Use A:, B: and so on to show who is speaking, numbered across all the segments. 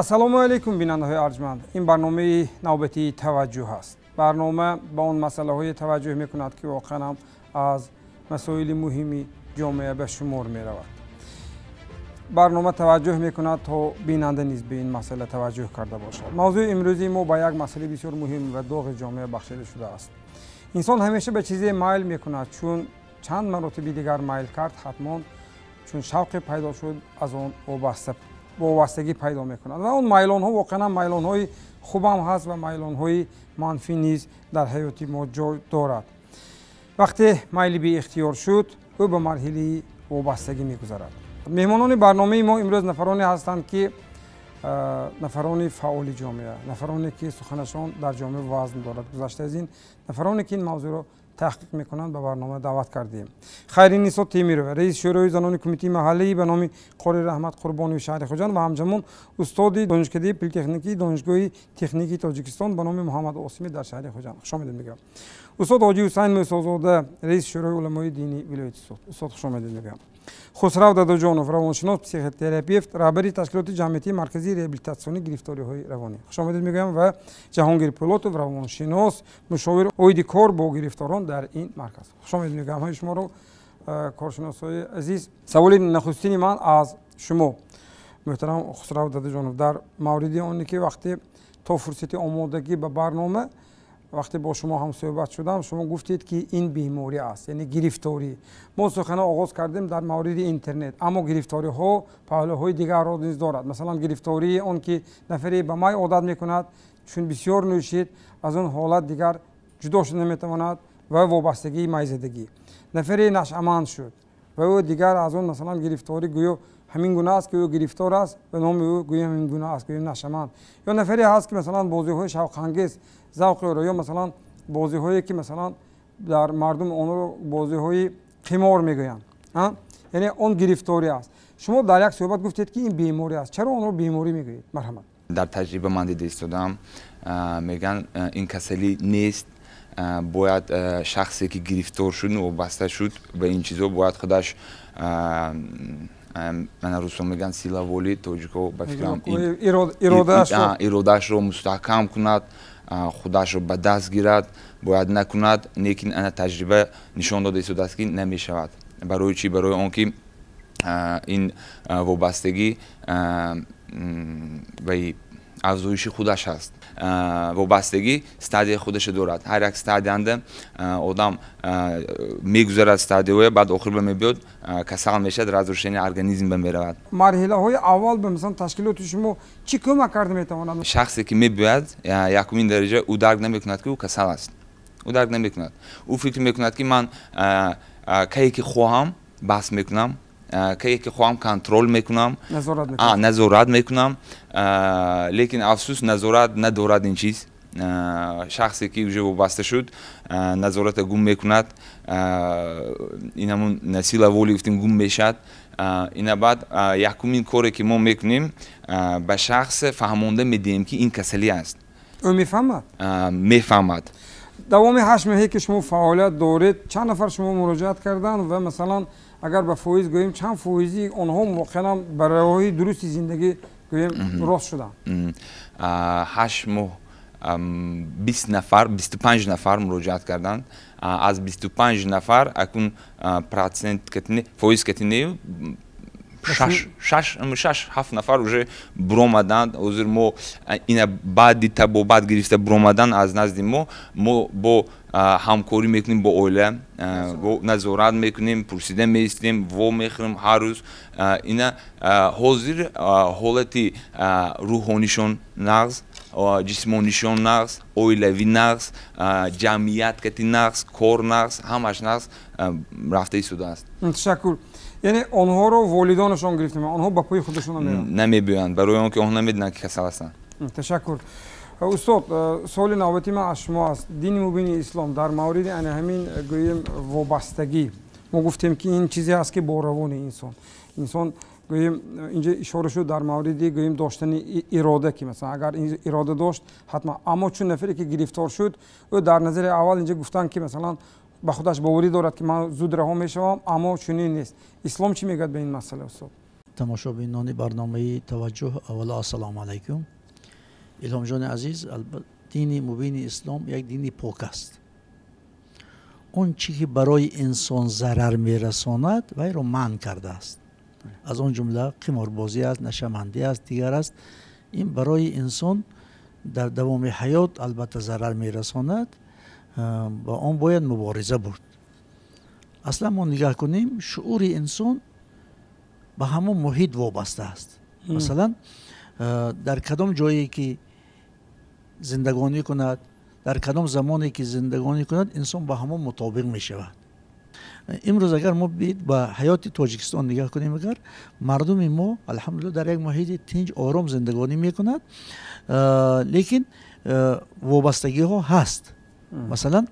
A: Ассалому алайкум, бинандаҳои арҷманд. Ин барномаи навбатии «Таваҷҷӯҳ» аст. Барнома ба он масъалаҳое таваҷҷӯҳ мекунад, ки воқеан ҳам аз масоили муҳими ҷомеа ба шумор меравад. Барнома таваҷҷӯҳ мекунад, то бинанда низ ба ин масъала таваҷҷӯҳ карда бошад. Мавзӯи имрӯзии мо ба як масъалаи бисёр муҳим ва доғи ҷомеа бахшида шудааст. Инсон ҳамеша ба чизе майл мекунад, чун чанд маротиби дигар майл кард, ҳатмон чун шавқе пайдо шуд, аз он вобастагӣ пайдо мекунад. Ва он майлонҳо воқеан майлонҳои хубам ҳаст ва майлонҳои манфӣ низ дар ҳаёти мо ҷой дорад. Вақте майли беихтиёр шуд, ӯ ба марҳилаи вобастагӣ мегузарад. Меҳмонони барномаи мо имрӯз нафароне ҳастанд, ки нафарони фаъоли ҷомеа, нафароне ки суханашон дар ҷомеа вазн дорад, гузашта аз ин, нафароне ки ин мавзӯъро таҳқиқ мекунанд, ба барнома даъват кардем. Хайринисо Темирова, раиси Шӯрои занони кумитаи маҳаллии ба номи Қори Раҳмат Қурбонови шаҳри Хуҷанд ва ҳамзамон устоди Донишкадаи политехникии Донишгоҳи техникии Тоҷикистон ба номи Муҳаммад Осимӣ дар шаҳри Хуҷанд. Хушомедед мегӯям. Устод Ҳоҷи Ҳусайн Мӯсозода, раиси Шӯрои уламои динии вилояти Суғд. Устод, хушомедед мегӯям. Хусрав Дадоҷонов, равоншинос, психотерапевт, раҳбари ташкилоти ҷамъиятии марказии реабилитатсионии гирифториҳои равонӣ. Хушомедед мегӯям. Ва Ҷаҳонгир Пӯлотов, равоншинос, мушовир оиди кор бо гирифторон дар ин марказ. Хушомедед мегӯям ҳамаи шуморо, коршиносҳои азиз. Саволи нахустини ман аз шумо, муҳтарам Хусрав Дадоҷонов, дар мавриди оне ки вақте то фурсати омодагӣ ба барнома, вақте бо шумо ҳам суҳбат шудам, шумо гуфтед, ки ин беморӣ аст, яъне гирифторӣ. Мо сухана оғоз кардем дар мавриди интернет, аммо гирифториҳо паҳлӯҳои дигарро низ дорад. Масалан, гирифтории он ки нафаре ба май одат мекунад, чун бисёр нӯшид, аз он ҳолат дигар ҷудо шуда наметавонад ва вобастагии майзадагӣ. Нафаре нашъаманд шуд ва ӯ дигар аз он, масалан, гирифторӣ гӯё ҳамин гуна аст, ки ӯ гирифтор аст ва номи ӯ гӯё ҳамин гуна аст, гӯё нашъаманд. Ё нафаре ҳаст, ки, масалан, бозиҳои шавқангез завқи ӯро, ё, масалан, бозиҳое ки, масалан, дар мардум онро бозиҳои қимор мегӯянд, яъне он гирифторӣ аст. Шумо дар як суҳбат гуфтед, ки ин беморӣ аст. Чаро онро беморӣ мегӯед? Марҳамат.
B: Дар таҷриба ман дида истодам, мегӯянд, ин касалӣ нест, бояд шахсе ки гирифтор шуд, вобаста шуд ба ин чизо, бояд худаш, мана, русо мегӯянд сила воли, тоҷико ба фикрам, иродаашро мустаҳкам кунад, худашро ба даст гирад, бояд накунад. Лекин ана таҷриба нишон дода истодааст, ки намешавад. Барои чӣ? Барои он ки ин вобастагӣ ваи афзоиши худаш ҳаст. Вобастагӣ стадияи худашо дорад. Ҳар як стадиянда одам мегузарад стадияҳоя, баъд охир ба мебиёд, касал мешавад, разрушение организм ба меравад.
A: Марҳилаҳои аввал ба, масалан, ташкилоти шумо чӣ кӯмак карда метавонад?
B: Шахсе ки мебиёяд, якумин дараҷа ӯ дарк намекунад, ки ӯ касал аст. Ӯ дарк намекунад. Ӯ фикр мекунад, ки ман кае ки хоҳам, баҳс мекунам, кае ки хоҳам, контроль мекунам, назорат мекунам. Лекин афсӯс, назорат надорад ин чиз. Шахсе ки уже вобаста шуд, назората гум мекунад. Ин ҳамун сила воли гуфтем, гум мешавад. Ина баъд якумин коре ки мо мекунем, ба шахс фаҳмонда медиҳем, ки ин касалӣ аст.
A: Ӯ мефаҳмад?
B: Мефаҳмад.
A: Давоми 8 моҳе ки шумо фаъолият доред, чанд нафар шумо муроҷиат карданд ва, масалан, агар ба фоиз гӯем, чанд фоизи онҳо воқеан ба роҳи дурусти зиндагӣ, гӯем, рост шуданд?
B: 8 моҳ 20 нафар, 25 нафар муроҷиат карданд. Аз 25 нафар акун процент, фоиз катинею, шаш ҳафт нафар уже буромаданд. Ҳозир мо ина баъди табобат гирифта буромадан аз назди мо, мо бо ҳамкорӣ мекунем бо оила, назорат мекунем, пурсида меистем, во мехӯрем ҳар рӯз. Ина ҳозир ҳолати рӯҳонишон нағз, ҷисмонишон нағз, оилавӣ нағз, ҷамъият кати нағз, кор нағз, ҳамаш нағз рафта истодааст.
A: Ташаккур. Яъне онҳоро волидонашон гирифта, онҳо ба пои худашон намеоянд?
B: Намебиёянд, барои он ки онҳо намедонанд, ки касал ҳастанд.
A: Ташаккур, устод. Суоли навбати ман аз шумо аст. Дини мубини ислом дар мавриди ана ҳамин, гӯем, вобастагӣ, мо гуфтем, ки ин чизе аст, ки бо равони инсон, гӯем, инҷо ишора шуд дар мавриди, гӯем, доштани ирода, ки, масалан, агар ирода дошт, ҳатман. Аммо чун нафаре ки гирифтор шуд, ӯ дар назари аввал инҷо гуфтанд, ки, масалан, ба худаш боварӣ дорад, ки ман зуд раҳо мешавам, аммо чунин нест. Ислом чӣ мегӯяд ба ин масъала, устод?
C: Тамошобинони барномаи Таваҷҷӯҳ, аввало ассалому алайкум. Илҳомҷони азиз, дини мубини ислом як дини пок аст. Он чӣ ки барои инсон зарар мерасонад, вайро манъ кардааст. Аз он ҷумла қиморбозӣ аст, нашамандӣ аст, дигар аст. Ин барои инсон дар давоми ҳаёт албатта зарар мерасонад, ба он бояд мубориза бурд. Аслан мо нигаҳ кунем, шуури инсон ба ҳамон муҳит вобаста аст. Масалан, дар кадом ҷое ки зиндагонӣ кунад, дар кадом замоне ки зиндагонӣ кунад, инсон ба ҳамон мутобиқ мешавад. Имрӯз агар мо ба ҳаёти Тоҷикистон нигаҳ кунем, агар мардуми мо алҳамдулилла дар як муҳити тинҷ ором зиндагонӣ мекунад, лекин вобастагиҳо ҳаст. Масалан,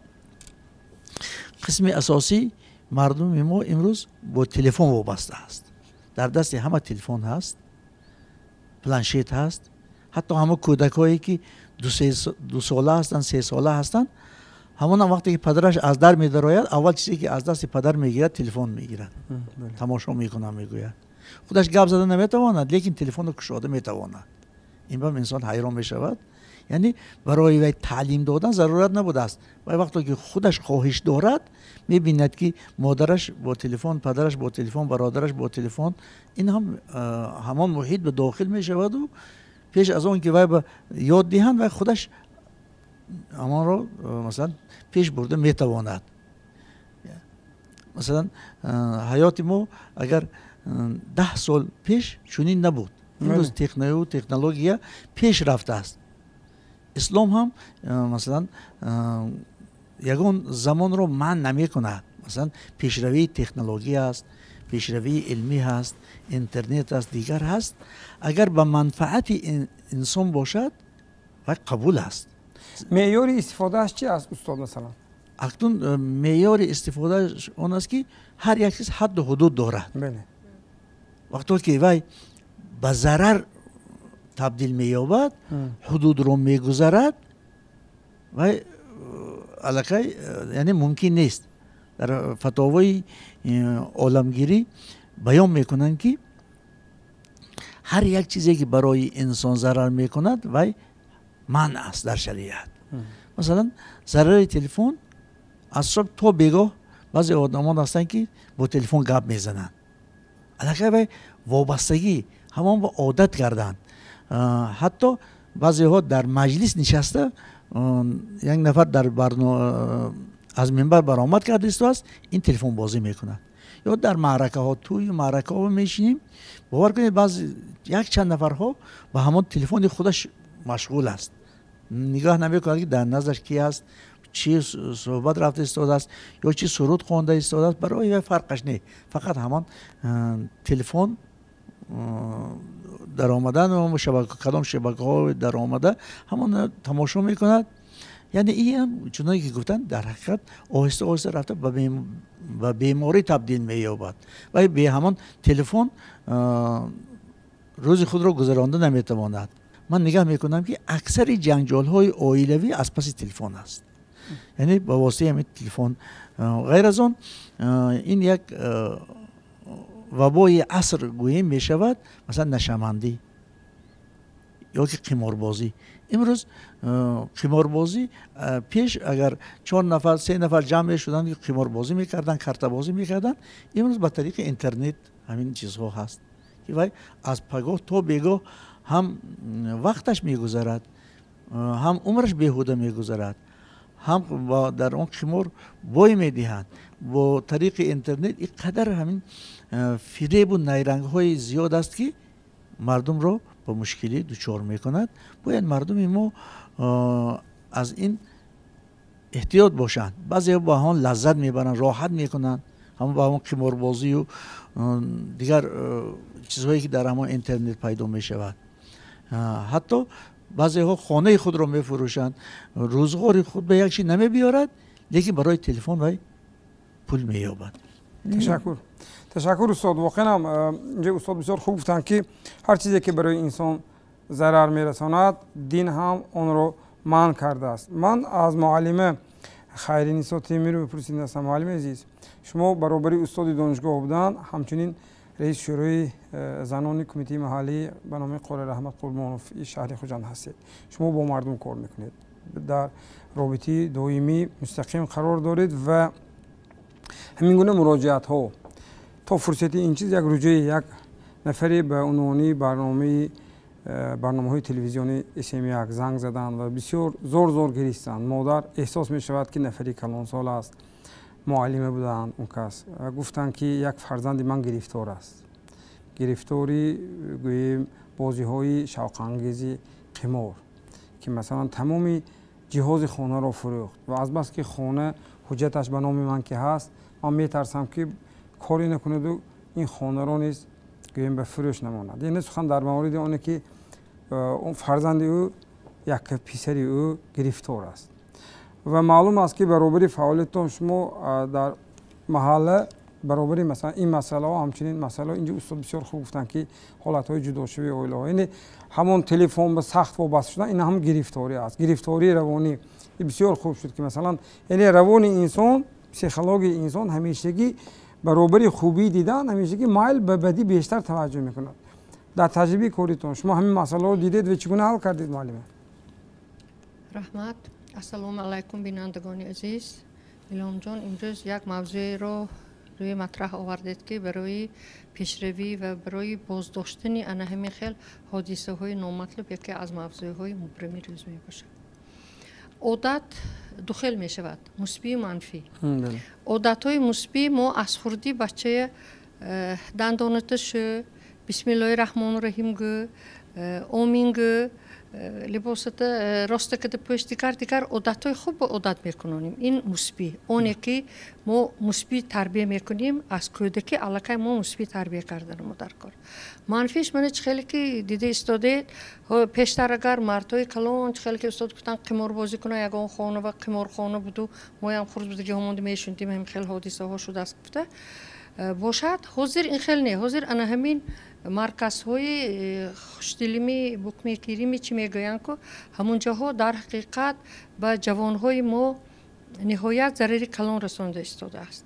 C: қисми асосӣ мардуми мо имрӯз бо телефон вобаста аст. Дар дасти ҳама телефон ҳаст, планшет ҳаст, ҳатто ҳама кӯдакҳое ки дусола ҳастанд, сесола ҳастанд, ҳамонам вақте ки падараш аз дар медарояд, аввал чизе ки аз дасти падар мегирад, телефон мегирад, тамошо мекунад, мегӯяд. Худаш гап зада наметавонад, лекин телефонро кушода метавонад. Ин бам инсон ҳайрон мешавад. Яъне барои вай таълим додан зарурат набудааст. Вай вақте ки худаш хоҳиш дорад, мебинад ки модараш бо телефон, падараш бо телефон, бародараш бо телефон, ин ҳам ҳамон муҳит ба дохил мешаваду пеш аз он ки вай ба ёд диҳанд, вай худаш ҳамонро масалан пеш бурда метавонад. Масалан, ҳаёти мо агар 10 сол пеш чунин набуд. Имрӯз технология пеш рафтааст. Ислом ҳам масалан ягон замонро манъ намекунад. Масалан, пешравии технология аст, пешравии илмӣ ҳаст, интернет аст, дигар ҳаст. Агар ба манфаати инсон бошад, вай қабул аст.
A: Меъёри истифодааш чи аст, устод, масалан?
C: Акнун меъёри истифодааш он аст, ки ҳар як чиз ҳадду ҳудуд дорад. Вақто ки вай ба зарар табдил меёбад, ҳудудро мегузарад, вай аллакай яъне мумкин нест. Дар фатовои оламгирӣ баён мекунанд, ки ҳар як чизе ки барои инсон зарар мекунад, вай манъ аст дар шариат. Масалан, зарари телефон аз субҳ то бегоҳ баъзе одамон ҳастанд, ки бо телефон гап мезананд. Аллакай вай вобастагӣ ҳамон ба одат карданд. Ҳатто баъзеҳо дар маҷлис нишаста, як нафар дар аз минбар баромад карда истодааст, ин телефонбозӣ мекунад. Ё дар маъракаҳо, тӯи маъракаҳо мешинем, бовар кунед, баъзе якчанд нафарҳо ба ҳамон телефони худаш машғул аст, нигоҳ намекунад, ки дар наздаш ки аст, чӣ суҳбат рафта истодааст ё чӣ суруд хонда истодааст. Барои вай фарқаш не, фақат ҳамон телефон даромадан, кадом шабакаҳо даромада, ҳамон тамошо мекунад. Яъне ин чуноне ки гуфтанд, дар ҳақиқат оҳиста оҳиста рафта ба беморӣ табдил меёбад. Вай бе ҳамон телефон рӯзи худро гузаронда наметавонад. Ман нигаҳ мекунам, ки аксари ҷанҷолҳои оилавӣ аз паси телефон аст, яъне ба воситаи ҳамин телефон. Ғайр аз он, ин як вабои аср гӯем мешавад, масалан нашамандӣ ё ки қиморбозӣ. Имрӯз қиморбозӣ, пеш агар 4 нафар, 3 нафар ҷамъ мешуданд, қиморбозӣ мекарданд, картабозӣ мекарданд, имрӯз ба тариқи интернет ҳамин чизҳо ҳаст, ки вай аз пагоҳ то бегоҳ ҳам вақташ мегузарад, ҳам умраш беҳуда мегузарад, ҳам дар он қимор бой медиҳанд. Бо тариқи интернет ин қадар ҳамин фиребу найрангҳои зиёд аст, ки мардумро ба мушкилӣ дучор мекунад. Бояд мардуми мо аз ин эҳтиёт бошанд. Баъзеҳо ба ҳамон лаззат мебаранд, роҳат мекунанд, ҳамон ба ҳамон қиморбозию дигар чизҳое ки дар ҳамон интернет пайдо мешавад. Ҳатто баъзеҳо хонаи худро мефурӯшанд, рӯзғори худ ба як чи намебиёрад, лекин барои телефон вай пул меёбад.
A: Ташаккур, ташаккур, устод. Воқеан ҳам инҷо устод бисёр хуб гуфтанд, ки ҳар чизе ки барои инсон зарар мерасонад, дин ҳам онро манъ кардааст. Ман аз муаллима Хайринисо Темирова пурсидастам. Муаллими азиз, шумо баробари устоди донишгоҳ будан, ҳамчунин Раиси Шӯрои занони кумитаи маҳаллӣ ба номи Қори Раҳмат Қурбонов шаҳри Хуҷанд ҳастед. Шумо бо мардум кор мекунед, дар робитаи доимӣ мустақим қарор доред ва ҳамин гуна муроҷиатҳо то фурсати ин чиз як рӯҷӯи як нафаре ба унвони барномаҳои телевизиони СМ1 занг заданд ва бисёр зор зор гиристанд. Модар эҳсос мешавад, ки нафари калонсол аст, муаллима буданд он кас, ва гуфтанд, ки як фарзанди ман гирифтор аст, гирифтори гӯем бозиҳои шавқангези қимор, ки масалан тамоми ҷиҳози хонаро фурӯхт ва азбаски хона ҳуҷҷаташ ба номи ман ки ҳаст, ман метарсам, ки коре накунаду ин хонаро низ гӯем ба фурӯш намонад. Яъне сухан дар мавриди оне, ки фарзанди ӯ, як писари ӯ гирифтор аст. Ва маълум аст, ки баробари фаъолиятон шумо дар маҳалла баробари масалан ин масъалаҳо, ҳамчунин масъалаҳо инҷо устод бисёр хуб гуфтанд, ки ҳолатҳои ҷудошавии оилаҳо, яъне ҳамон телефон ба сахт вобаста шудан, ин ҳам гирифторӣ аст, гирифтории равонӣ. Бисёр хуб шуд, ки масалан яъне равони инсон, психологияи инсон ҳамешагӣ баробари хубӣ дидан ҳамешагӣ майл ба бадӣ бештар таваҷҷӯҳ мекунад. Дар таҷрибаи коритон шумо ҳамин масъалаҳоро дидед ва чӣ гуна ҳал кардед, муаллима?
D: Раҳмат. Ассалому алайкум, бинандагони азиз. Илҳомҷон, имрӯз як мавзӯеро рӯи матраҳ овардед, ки барои пешравӣ ва барои боздоштани ана ҳамин хел ҳодисаҳои номатлуб яке аз мавзӯъҳои мубрами рӯз мебошад. Одат ду хел мешавад: мусбию манфӣ. Одатҳои мусбӣ: мо аз хурдӣ бачая дандоната шӯ, бисмиллоҳи раҳмону раҳим гӯ, омин гӯ, либосата роста када пӯш, дигар дигар одатҳои хуб одат мекунонем. Ин мусбӣ, оне ки мо мусбӣ тарбия мекунем аз кӯдакӣ, аллакай мо мусбӣ тарбия карданамо дар кор. Манфиш мана чӣ хеле ки дида истодед, пештар агар мардҳои калон, чӣ хеле ки устод гуфтанд, қиморбозӣ кунанд, ягон хона ва қиморхона буду, моям хурд будагӣ ҳамонда мешунидем, ҳамин хел ҳодисаҳо шудааст гуфта бошад, ҳозир ин хел не. Ҳозир ана ҳамин марказҳои хушдилими, букмекерими, чӣ мегӯянд ку, ҳамунҷоҳо дар ҳақиқат ба ҷавонҳои мо ниҳоят зарари калон расонда истодааст.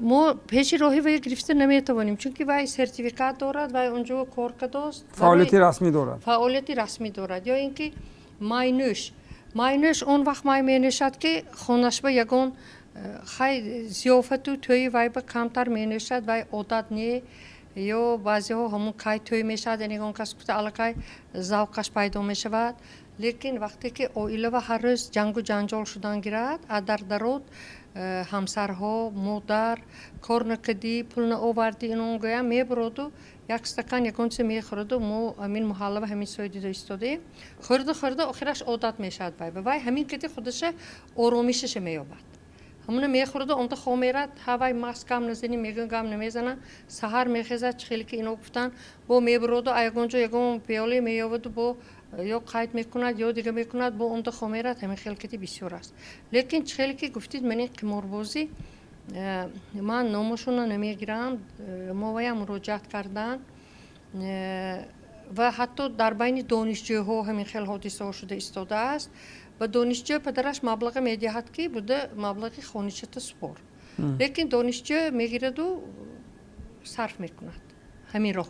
D: Мо пеши роҳи вай гирифта наметавонем, чунки вай сертификат дорад, вай онҷо кор кардааст.
A: Фаъолияти расмӣ дорад.
D: Фаъолияти расмӣ дорад. Ё ин ки майнӯш. Майнӯш он вақт май менӯшад, ки хонаш ба ягон хай зиёфату тӯи вай ба камтар менӯшад, вай одат не. Ё баъзеҳо ҳамун кай тӯй мешавад, яъне он кас гуфта аллакай завқаш пайдо мешавад. Лекин вақте ки оилава ҳар рӯз ҷангу ҷанҷол шудан гирад, дар дарод ҳамсарҳо, модар кор накардӣ, пул наовардӣ, инон гӯям, мебуроду як стакан ягон чизе мехӯраду. Мо ҳамин муҳаллава ҳамин чизҳое дида истодаем. Хӯрда хӯрда охираш одат мешавад вай ба вай, ҳамин кади худаша оромишаша меёбад. Ҳамуна мехӯраду онда хоб мерад. Ҳавай маст гам назанӣ мегӯян, гам намезананд. Саҳар мехезад, чӣ хеле ки ино гуфтанд, бо мебуроду ягон ҷо ягон пиёле меёваду, бо ё қайд мекунад, ё дига мекунад, бо онда хоб мерад. Ҳамин хел кади бисёр аст. Лекин чӣ хеле ки гуфтид, ман ин қиморбозӣ, ман номашонро намегирам, мо ваям муроҷиат карданд ва ҳатто дар байни донишҷӯҳо ҳамин хел ҳодисаҳо шуда истодааст. Ба донишҷӯ падараш маблаға медиҳад, ки буда маблағи хонишата супор, лекин донишҷӯ мегираду сарф мекунад ҳамин роҳ.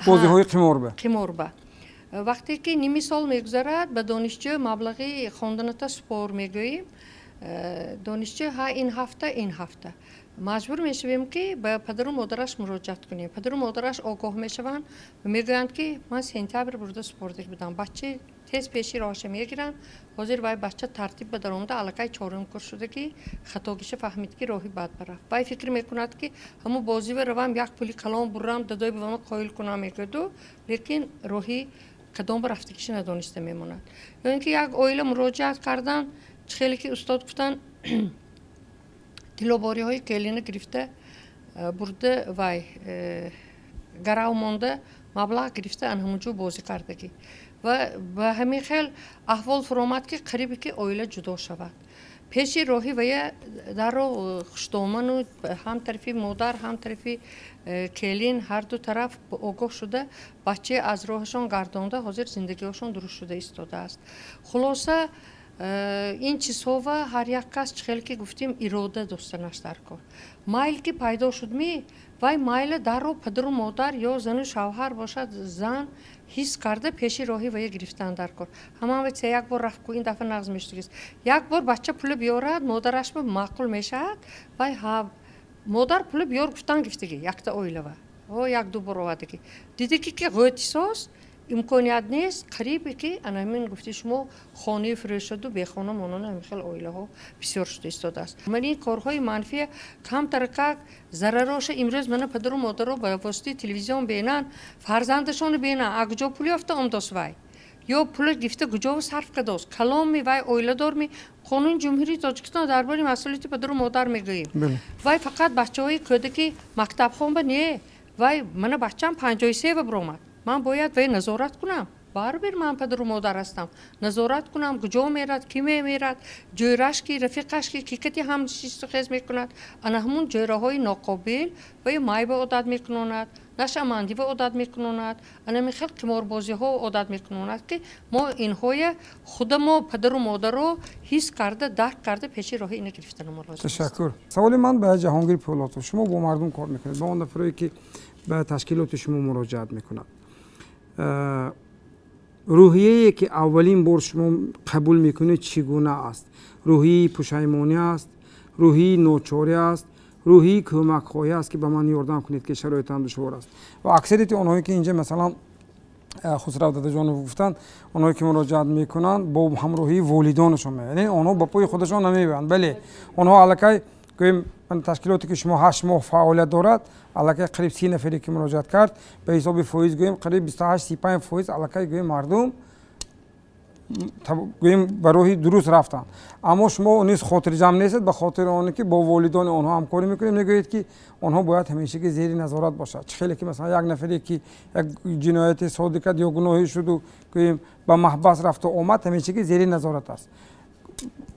A: Бозиҳои қиморба.
D: Қиморба. Вақте ки ними сол мегузарад, ба донишҷӯ маблағи хонданата супор мегӯем. Донишҷӯ ҳа ин ҳафта, ин ҳафта маҷбур мешавем, ки ба падару модараш муроҷиат кунем. Падару модараш огоҳ мешаванд ва мегӯянд, ки ман сентябр бурда супордик будам. Бача тез пеши роҳаша мегиранд. Ҳозир вай бача тартиб ба даромада, аллакай чорум курс шуда, ки хатогиша фаҳмид, ки роҳи бад барафт. Вай фикр мекунад, ки ҳамун бозива равам, як пули калон бурам, дадои бавама қоил кунам мегӯяду, лекин роҳи кадом ба рафтагиша надониста мемонад. Ё ин ки як оила муроҷиат карданд, чӣ хеле ки устод гуфтанд, тиллобориҳои келина гирифта бурда, вай гарав монда, маблағ гирифта, ан ҳамунҷо бозӣ кардагӣ ва ба ҳамин хел аҳвол фуромад, ки қарибе ки оила ҷудо шавад. Пеши роҳи вая дарро хушдоману ҳам тарафи модар, ҳам тарафи келин, ҳарду тараф огоҳ шуда, бача аз роҳашон гардонда, ҳозир зиндагиҳошон дуруст шуда истодааст. Хулоса, Ин чизҳова ҳар як кас чӣ хел ки гуфтем ирода доштанаш дар кор. Майл ки пайдо шуд ми, вай майла дарро падару модар ё зану шавҳар бошад, зан ҳис карда пеши роҳи вая гирифтан дар кор. Ҳаман вай як бор рафт ку ин дафъа нағз мешудагист. Як бор бача пули биёрад, модараш ба маъқул мешавад, вай ҳа модар пули биёр гуфтан гифтаги якта оилава. О як ду бор овардаги. Диди ки ғӯтисоз имконият нест, қарибе ки анамин гуфти шумо хонаи фурӯшаду бехона монон ҳамин хел оилаҳо бисёр шуда истодааст. Ман ин корҳои манфия камтаракак зарароша имрӯз мана падару модаро ба воситаи телевизион бенан, фарзандашонро бенан, а куҷо пул ёфта омдост вай? Ё пул гифта куҷо сарф кардост? Каломи вай оиладор ми қонуни Ҷумҳурии Тоҷикистон дар бораи масъулияти падару модар мегӯем. Вай фақат бачаҳои кӯдаки мактабхон ба не, вай мана бачаам 53 ва биромад. Ман бояд вай назорат кунам. Баробир ман падару модар ҳастам. Назорат кунам, куҷо мерад, ки мемерад, ҷӯраш ки, рафиқаш ки, ки кати ҳам шисту хез мекунад. Ана ҳамун ҷӯраҳои ноқобил вай майба одат мекунонад, нашъамандива одат мекунонад, ана ҳамин хел қиморбозиҳо одат мекунонад, ки мо инҳоя худамо падару модаро ҳис карда, дарк карда пеши роҳи ина гирифтанамо лозим аст.
A: Ташаккур. Саволи ман ба Ҷаҳонгир Пӯлотов. Шумо бо мардум кор мекунед, ба он нафарое ки ба ташкилоти шумо муроҷиат мекунад. Рӯҳияе ки аввалин бор шумо қабул мекунед чӣ гуна аст? Рӯҳияи пушаймонӣ аст, рӯҳияи ночорӣ аст, рӯҳияи кӯмакхоҳӣ аст ки ба ман ёрдам кунед ки шароитам душвор аст? Ва аксарияти онҳое ки инҷа масалан Хусрав Дадаҷонов гуфтанд, онҳое ки муроҷиат мекунанд бо ҳамроҳии волидонашон меоянд, яъне онҳо ба пои худашон намеоянд, бале онҳо аллакай гӯем ташкилоте ки шумо 8 моҳ фаъолият дорад, аллакай қариб 30 нафаре ки муроҷиат кард, ба ҳисоби фоиз гӯем қариб 28-35% аллакай гӯем мардум гӯем ба роҳи дуруст рафтанд. Аммо шумо низ хотирҷамъ нестед ба хотири оне ки бо волидони онҳо ҳамкорӣ мекунед, мегӯед ки онҳо бояд ҳамешагӣ зери назорат бошад. Чӣ хеле ки масалан як нафаре ки як ҷинояте содир кард ё гуноҳе шуду гӯем ба маҳбас рафту омад, ҳамешагӣ зери назорат аст.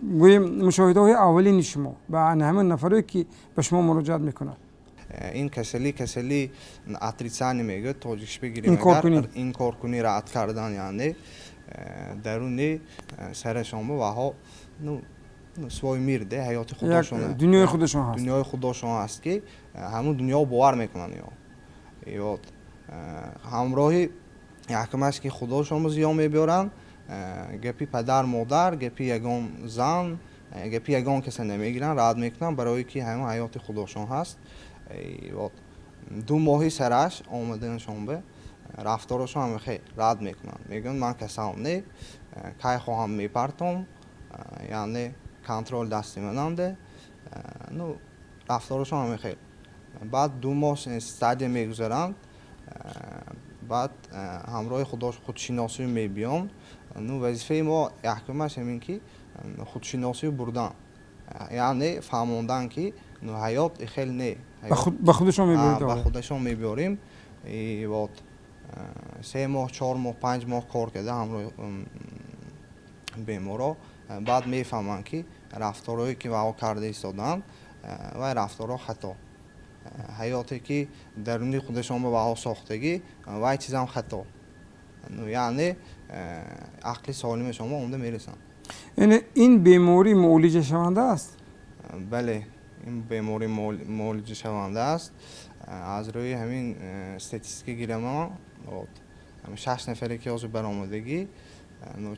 A: Гӯем мушоҳидаҳои аввалини шумо ба ҳамин нафаре ки ба шумо муроҷиат мекунад.
E: Ин касали отрицание мегӯяд, тоҷикиш бигирем инкоркунӣ, рад кардан, яъне даруни сарашон ваҳо свой мир де ҳаёти худошон,
A: дунёи худашон ҳаст,
E: дунёи худошон ҳаст ки ҳамун дунё бовар мекунанд. Ё ҳамроҳи якумаш ки худошонро зиён мебиёранд, гапи падар модар, гапи ягон зан, гапи ягон каса намегиранд, рад мекунанд, барое ки ҳамон ҳаёти худошон ҳаст. 2 моҳи сараш омаданашон ба рафторашон ҳам хел рад мекунанд, мегӯянд ман касалам не, кай хоҳам мепартом, яъне контрол дасти манамде, ну рафторашон ҳам хел. Баъд 2 моҳ стадия мегузаранд, баъд ҳамроҳи худшиносӣ мебиём. Ну вазифаи мо якумаш ҳамин ки худшиносӣ бурдан, яъне фаҳмондан ки ҳаёт хел не,
A: ба худашон мебиёрем,
E: ба худашон мебиёрем. Вот 3 моҳ, 4 моҳ, 5 моҳ кор карда ҳамроҳи беморо, баъд мефаҳманд ки рафторҳое ки вао карда истоданд, вай рафторҳо хато, ҳаёте ки даруни худашон ба вао сохтагӣ, вай чизам хато, яъне ақли солимашон ба омада мерасанд.
A: Яъне ин беморӣ муолиҷашаванда аст?
E: Бале, ин беморӣ муолиҷашаванда аст. Аз рӯи ҳамин статистика гирама, 6 нафаре ки ҳозир баромадагӣ,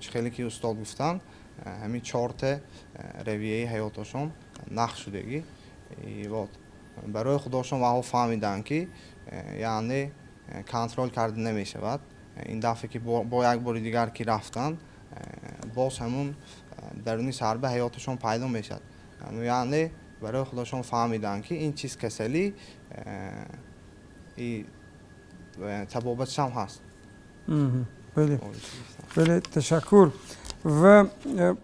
E: чӣ хеле ки устод гуфтанд, ҳамин 4 равияи ҳаёташон нақш шудагӣ. Барои худошон ваҳо фаҳмиданд ки яъне контрол карда намешавад. Ин дафъе ки бо як бори дигар ки рафтанд, боз ҳамун даруни сарба ҳаёташон пайдо мешавад. Яъне барои худошон фаҳмиданд ки ин чиз касалӣ табобатшам ҳаст.
A: Бале, бале, ташаккур. Ва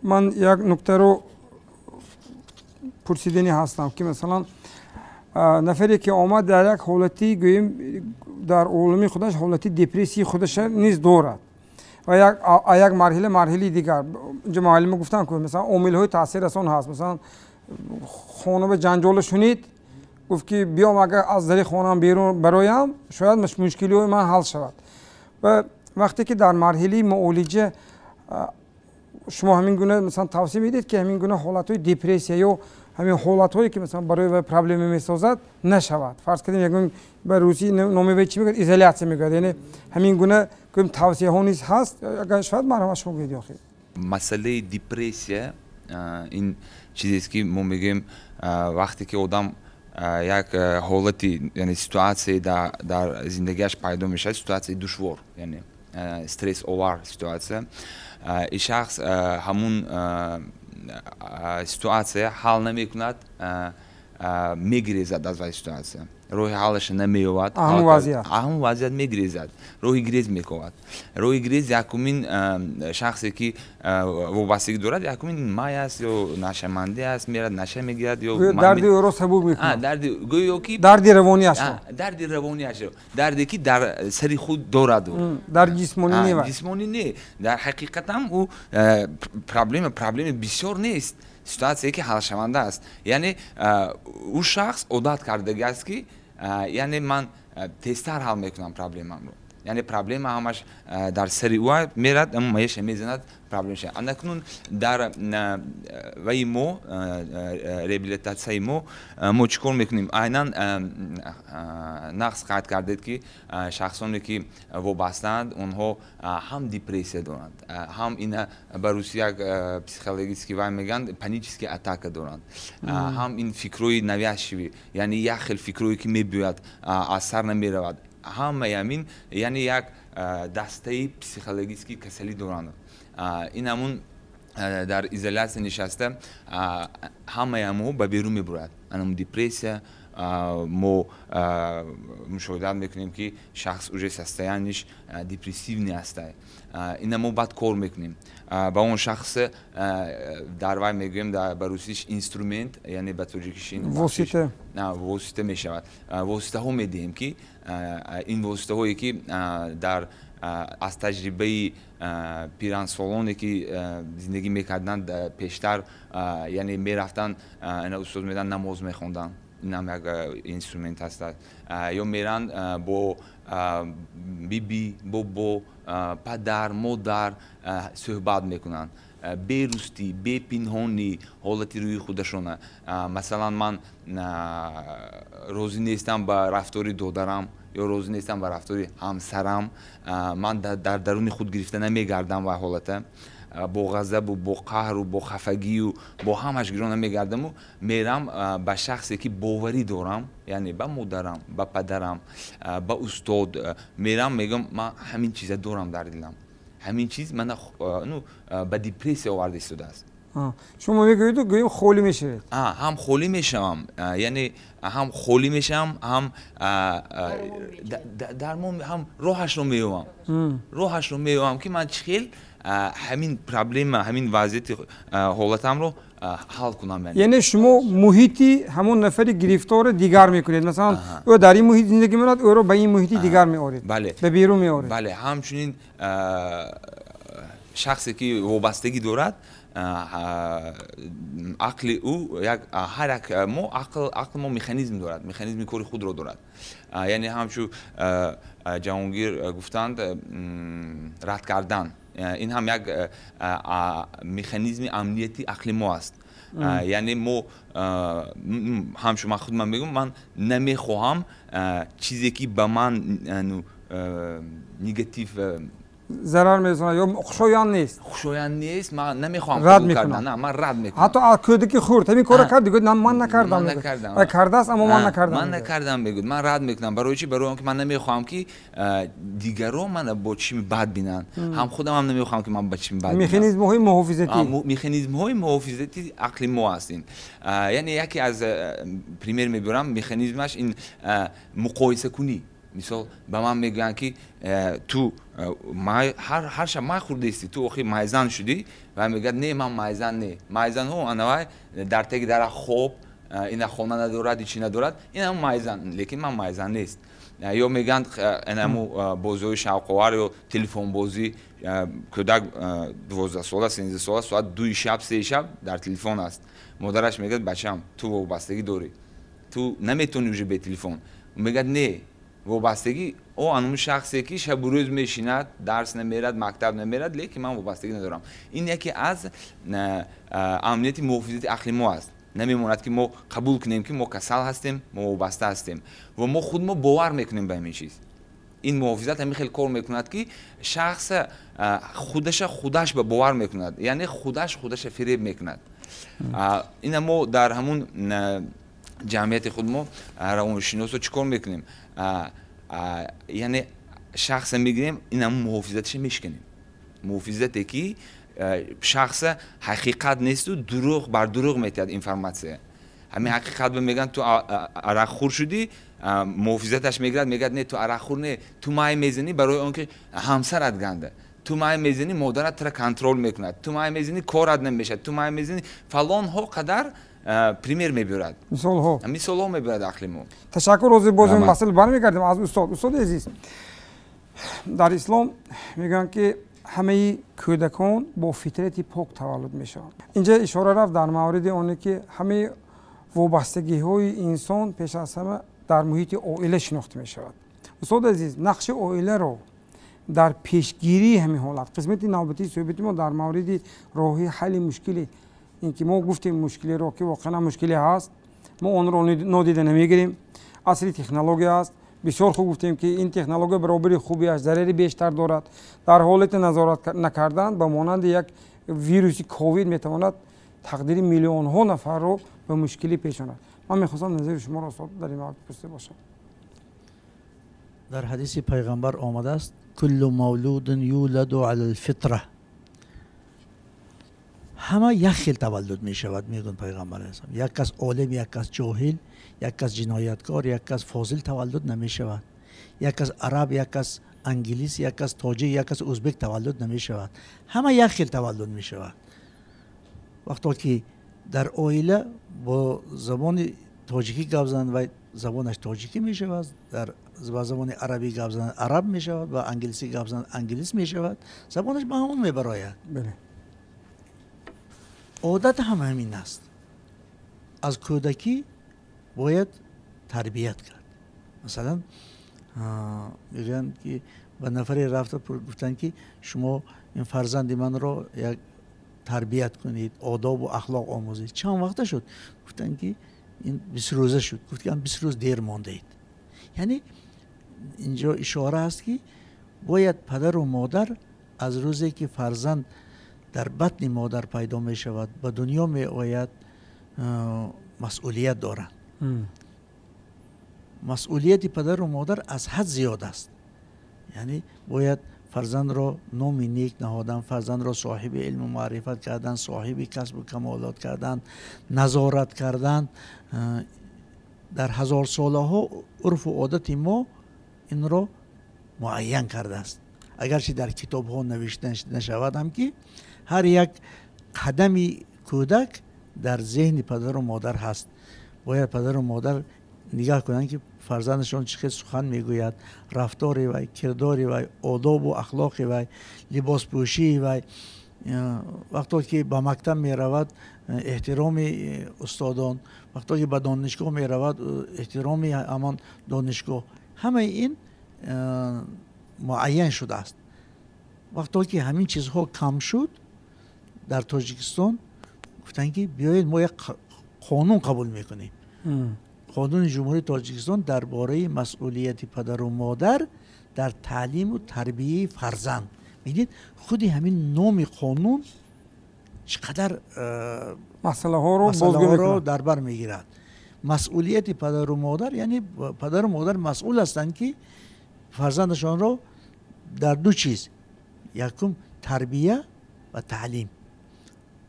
A: ман як нуктаро пурсиданӣ ҳастам ки масалан нафаре ки омад дар як ҳолати гӯем дар олами худаш ҳолати депрессияи худаша низ дорад ва як марҳила дигар инҷо муаллима гуфтанд ки масалан омилҳои таъсиррасон ҳаст. Масалан хона ба ҷанҷола шунид, гуфт ки биём агар аз дари хонаам берун бароям, шояд мушкилиҳои ман ҳал шавад. Ва вақте ки дар марҳилаи муолиҷа Шумо ҳамин гуна, масалан, тавсия медиҳед, ки ҳамин гуна ҳолатҳои депрессия ё ҳамин ҳолатҳое, ки, масалан, барои вай проблема месозад, нашавад? Фарз кардем, ягон ба русӣ номи вай чӣ мегӯяд, изоляция мегӯяд, яъне ҳамин гуна гӯем тавсияҳо низ ҳаст. Агар шавад, марҳамат, шумо гӯед охир.
B: Масъалаи депрессия ин чизест, ки мо мегӯем, вақте ки одам як ҳолати, яъне ситуация дар зиндагиаш пайдо мешавад, ситуация и душвор, яъне стрессовар ситуация, ин шахс ҳамун ситуация ҳал намекунад, мегирезад аз вай ситуация, роҳи ҳалаша намеёбад. Ҳамун вазъият мегирезад, роҳи гирез мековад. Роҳи гирез якумин шахсе, ки вобастагӣ дорад, якумин май аст ё нашамандӣ аст, мерад, наша мегирад.
A: Ё дарди ӯро сабук мекунад.
B: Дарди гӯё ки
A: дарди равонияшро.
B: Дарди равонияшро, дарде ки дар сари худ дорад.
A: Дар ҷисмонӣ не.
B: Ҷисмонӣ не, дар ҳақиқатам ӯ проблема бисёр нест, ситуация е ки ҳалшаванда аст. Яъне ӯ шахс одат кардагиаст, ки яъне ман тезтар ҳал мекунам проблемамро, яъне проблема ҳамаш дар сари ӯ мерад, маяша мезанад проблемаша. Анакнун дар ваи мо, реабилитатсияи мо чӣ кор мекунем? Айнан нақс қайд кардед, ки шахсоне, ки вобастаанд, онҳо ҳам депрессия доранд, ҳам ина ба русӣ як психологический вай мегӯянд, панический атака доранд, ҳам ин фикрҳои навязчивый, яъне як хел фикрҳое, ки мебиёяд, аз сар намеравад. Ҳамаи ҳамин, яъне як дастаи психологический касалӣ доранд. Ин ҳамун дар изоляция нишаста, ҳамаи ҳамонҳо ба берун мебурад. Анам депрессия мо мушоҳида мекунем, ки шахс уже состояние ш депрессивный ҳастай. Ина мо баъд кор мекунем ба он шахс, дар вай мегӯем, ба русиш инструмент, яъне ба тоҷикиш
A: восита.
B: Восита мешавад. Воситаҳо медиҳем, ки ин воситаҳое, ки дар аз таҷрибаи пирансолоне, ки зиндагӣ мекарданд пештар, яъне мерафтанд, устод медан, намоз мехонданд, инам як инструмент ҳаст, ё меранд, бо биби, бобо, падар, модар суҳбат мекунанд, берустӣ, бепинҳонӣ ҳолати рӯи худашона. Масалан, ман розӣ нестам ба рафтори додарам ё розӣ нестам ба рафтори ҳамсарам, ман дар даруни худ гирифта намегардам вай ҳолата, бо ғазабу бо қаҳру бо хафагию бо ҳамаш гирон намегардаму мерам ба шахсе, ки боварӣ дорам, яъне ба модарам, ба падарам, ба устод мерам, мегӯям: ман ҳамин чиза дорам дар дилам, ҳамин чиз мана, ну, ба депрессия оварда истодааст.
A: Шумо мегӯеду гӯем холӣ мешавед.
B: Ҳам холӣ мешавам, яъне ҳам холӣ мешавам, ҳам дармон, ҳам роҳашро меёвам, ки ман чӣ хел ҳамин проблема, ҳамин вазъияти ҳолатамро ҳал кунам.
A: Яъне шумо муҳити ҳамон нафари гирифторро дигар мекунед. Масалан, ӯ дар ин муҳит зиндагӣ мекунад, ӯро ба ин муҳити дигар меоред.
B: Бале.
A: Ба берун меоред.
B: Бале, ҳамчунин шахсе, ки вобастагӣ дорад, ақли ӯ як, ҳар як мо ақли мо механизм дорад, механизми кори худро дорад. Яъне ҳамчу Ҷаҳонгир гуфтанд, рад кардан, ин ҳам як механизми амнияти ақли мо аст. Яъне мо ҳамчун, ман худман мегӯям, ман намехоҳам чизе, ки ба ман негатив
A: зарар мерасонад ё хушоянд нест.
B: Хушоянд нест, ман намехоҳам.
A: Рад мекунам.
B: Ман рад мекунам.
A: Ҳатто кӯдаки хурд ҳамин корро кард, мегӯяд: ман накардам.
B: Накардам.
A: Кардааст, аммо ман накардам.
B: Ман накардам, мегӯяд. Ман рад мекунам. Барои чӣ? Барои он ки ман намехоҳам, ки дигарон мана бо чишми бад бинанд, ҳам худам ҳам намехоҳам, ки ман ба чишми бад.
A: Механизмҳои муҳофизатӣ.
B: Механизмҳои муҳофизати ақли мо аст ин. Яъне яке аз пример мебарам, механизмаш ин муқоисакунӣ. Мисол, ба ман мегӯянд, ки ту ҳар шаб май хӯрдаисти, ту охир майзан шудӣ. Ва мегӯяд: не, ман майзан не, майзанҳо анавай дар теги дарахт хоб, ина хона надорад, ичи надорад, ин майзан, лекин ман майзан нест. Ё мегӯянд, инаму бозиҳои шавқовар ё телефонбозӣ, кӯдак 12-сола, 13-сола соат 2-и шаб, 3-и шаб дар телефон аст. Модараш мегӯяд: бачам, ту вобастагӣ дорӣ, ту наметавонӣ уже бе телефон. Мегӯяд: не. Вобастагӣ о анун шахсе ки шабу рӯз мешинад, дарс намерад, мактаб намерад, лекин ман вобастагӣ надорам. Ин яке аз амнияти муҳофизати ақли мо аст. Намемонад ки мо қабул кунем ки мо касал ҳастем, мо вобаста ҳастем ва мо худ мо бовар мекунем ба ҳамин чиз. Ин муҳофизат ҳамин хел кор мекунад ки шахс худаша худаш ба бовар мекунад, яъне худаш худаша фиреб мекунад. Ина мо дар ҳамун ҷамъияти худ мо равоншиносо чӣ кор мекунем? Яъне шахса мегирем, ин ҳамун муҳофизатша мешиканем. Муҳофизате ки шахса ҳақиқат несту дурӯғ бар дурӯғ метиҳад информатсия. Ҳамин ҳақиқат ба мегӯянд ту арақхӯр шудӣ, муҳофизаташ мегирад, мегӯяд не, ту арақхӯр не, ту май мезанӣ барои он ки ҳамсарат ганда, ту май мезанӣ модарат тура контрол мекунад, ту май мезанӣ корат намешавад, ту май мезанӣ фалонҳо қадар пример мебиёрад, мисолҳо мебиёрад ақли мо.
A: Ташаккур. Ҳозир боз ин масъала бармегардем аз устод. Устоди азиз, дар ислом мегӯянд ки ҳамаи кӯдакон бо фитрати пок таваллуд мешаванд. Инҷа ишора рафт дар мавриди оне ки ҳамаи вобастагиҳои инсон пеш аз ҳама дар муҳити оила шинохта мешавад. Устоди азиз, нақши оиларо дар пешгирии ҳамин ҳолат, қисмати навбатии суҳбати мо дар мавриди роҳи ҳалли мушкили, ин ки мо гуфтем мушкилеро ки воқеан мушкиле ҳаст, мо онро нодида намегирем. Асри технология аст. Бисёр хуб гуфтем ки ин технология баробари хубиаш зарари бештар дорад. Дар ҳолати назорат накардан ба монанди як вируси ковид метавонад тақдири миллионҳо нафарро ба мушкилӣ пешонад. Ман мехостам назари шуморо устод дар ин маврид пурсида бошам.
C: Дар ҳадиси пайғамбар омадааст: куллу мавлудин юладу ала лфитра. Ҳама як хел таваллуд мешавад, мегӯянд пайғамбар алайҳиссалом. Як кас олим, як кас ҷоҳил, як кас ҷинояткор, як кас фозил таваллуд намешавад. Як кас араб, як кас англис, як кас тоҷик, як кас ӯзбек таваллуд намешавад. Ҳама як хел таваллуд мешавад. Вақто ки дар оила бо забони тоҷикӣ гап зананд ва забонаш тоҷикӣ мешавад, ба забони арабӣ гап зананд араб мешавад, ба англисӣ гап зананд англис мешавад, забонаш ба ҳамон мебарояд. Одат ҳам ҳамин аст. Аз кӯдакӣ бояд тарбият кард. Масалан, мегӯянд ки ба нафаре рафта гуфтанд ки шумо ин фарзанди манро як тарбият кунед, одобу ахлоқ омӯзед. Чанд вақта шуд? Гуфтанд ки ин 20 рӯза шуд. Гуфт ки 20 рӯз дер мондаед. Яъне инҷо ишора аст ки бояд падару модар аз рӯзе ки фарзанд дар батни модар пайдо мешавад, ба дунё меояд, масъулият дорад. Масъулияти падару модар аз ҳад зиёд аст. Яъне бояд фарзандро номи нек наҳодан, фарзандро соҳиби илму маърифат кардан, соҳиби касбу камолот кардан, назорат кардан. Дар ҳазорсолаҳо урфу одати мо инро муайян кардааст. Агарчи дар китобҳо навишта нашавад ҳам ки ҳар як қадами кӯдак дар зеҳни падару модар ҳаст. Бояд падару модар нигаҳ кунанд ки фарзандашон чӣ хел сухан мегӯяд, рафтори вай, кирдори вай, одобу ахлоқи вай, либоспӯшии вай. Вақто ки ба мактаб меравад, эҳтироми устодон, вақто ки ба донишгоҳ меравад, эҳтироми ҳамон донишгоҳ. Ҳамаи ин муайян шудааст. Вақто ки ҳамин чизҳо кам шуд дар Тоҷикистон, гуфтанд ки биёед мо як қонун қабул мекунем. Қонуни Ҷумҳурии Тоҷикистон дар бораи масъулияти падару модар дар таълиму тарбияи фарзанд. Мебинед, худи ҳамин номи қонун чӣ қадар масъалаҳоро дар бар мегирад. Масъулияти падару модар, яъне падару модар масъул ҳастанд ки фарзандашонро дар ду чиз, якум тарбия ва таълим,